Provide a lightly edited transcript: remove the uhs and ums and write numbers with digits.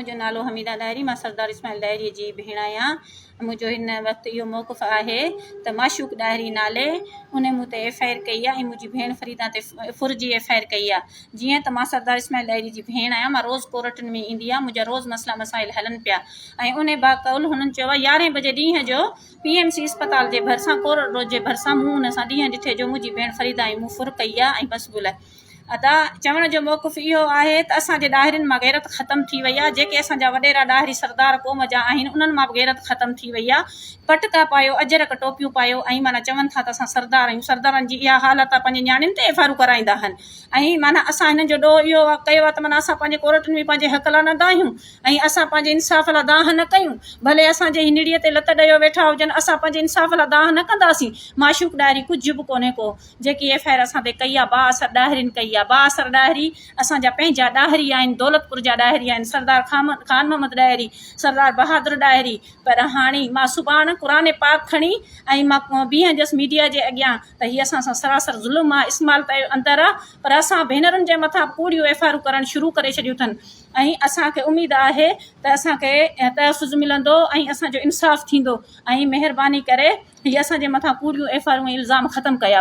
منهنجو نالو حميده ڏاهري مان سردار اسماعيل ڏاهري جي ڀيڻ آهيان. منهنجو هن وقت اهو موقف آهي ته معشوق ڏاهري نالي ان مون تي ايف I R ڪئي آهي ۽ منهنجي ڀيڻ فريده تي ڦر جي ايف I R ڪئي آهي. جيئن ته مان سردار اسماعيل ڏاهري جي ڀيڻ آهيان مان روز ڪورٽن ۾ ايندي آهيان منهنجا روز مسئلا مسائل هلن پيا ۽ ان باقول هنن چيو آهي يارهين بجي ڏينهن جو پي ايم سي اسپتال جي ڀرسان ڪورٽ روڊ جي ڀرسان مون ان سان ڏينهن ڏٺي جو منهنجي ڀيڻ فريده ۽ مون ڦر ڪئي آهي ۽ بس گل ادا چوڻ جو موقف اهو آهي ته اسان جي ڏاهرين مان غيرت ختم ٿي وئي آهي جيڪي اسان جا وڏيرا ڏاهري سردار قوم جا آهن انهن مان به غيرت ختم ٿي وئي آهي پٽڪا پايو اجرڪ ٽوپيون پايو ۽ معنيٰ چون ٿا ته اسان سردار آهيون سردارن جي اها حالت آهي پنهنجي نياڻين تي افارون ڪرائيندا آهن ۽ معنيٰ اسان هنن جو ڏوهه اهو ڪيو آهي ته معنيٰ اسان پنهنجي ڪورٽن ۾ پنهنجي حق لاء نه دانهيون ۽ اسان پنهنجي انصاف لاء دانهن نه ڪيون ڀلي اسان جي هنڙيء تي لت ڏيو ويٺا هجن اسان پنهنجي انصاف لاء دانهن نه ڪنداسين معشوق ڏاهري ڪجهه به ڪونهي ڪو جيڪي ايف I R اسان تي ڪئي آ بااثر ڏاهرين ڪئي آ بااثر ڏاهري اسان جا پنهنجا ڏاهري آهن دولتپور جا ڏاهري آهن سردار خان محمد ڏاهري سردار بهادر ڏاهري پر هاڻي مان سڀاڻ قرآن پاڪ کڻي ۽ مان بيهنديس ميڊيا جي اڳيان ته هي اسان سان سراسر ظلم آ اسمال ته اندر آ پر اسان ڀينرن جي مٿان به ڪوڙيون ايف I آرون ڪرڻ شروع ڪري ڇڏيون اٿن ۽ اسان کي اميد آهي ته اسان کي تحفظ ملندو ۽ اسان جو انصاف ٿيندو ۽ مهرباني ڪري هي اسان جي مٿان ڪوڙيون ايف I آرون ۽ الزام ختم ڪيا.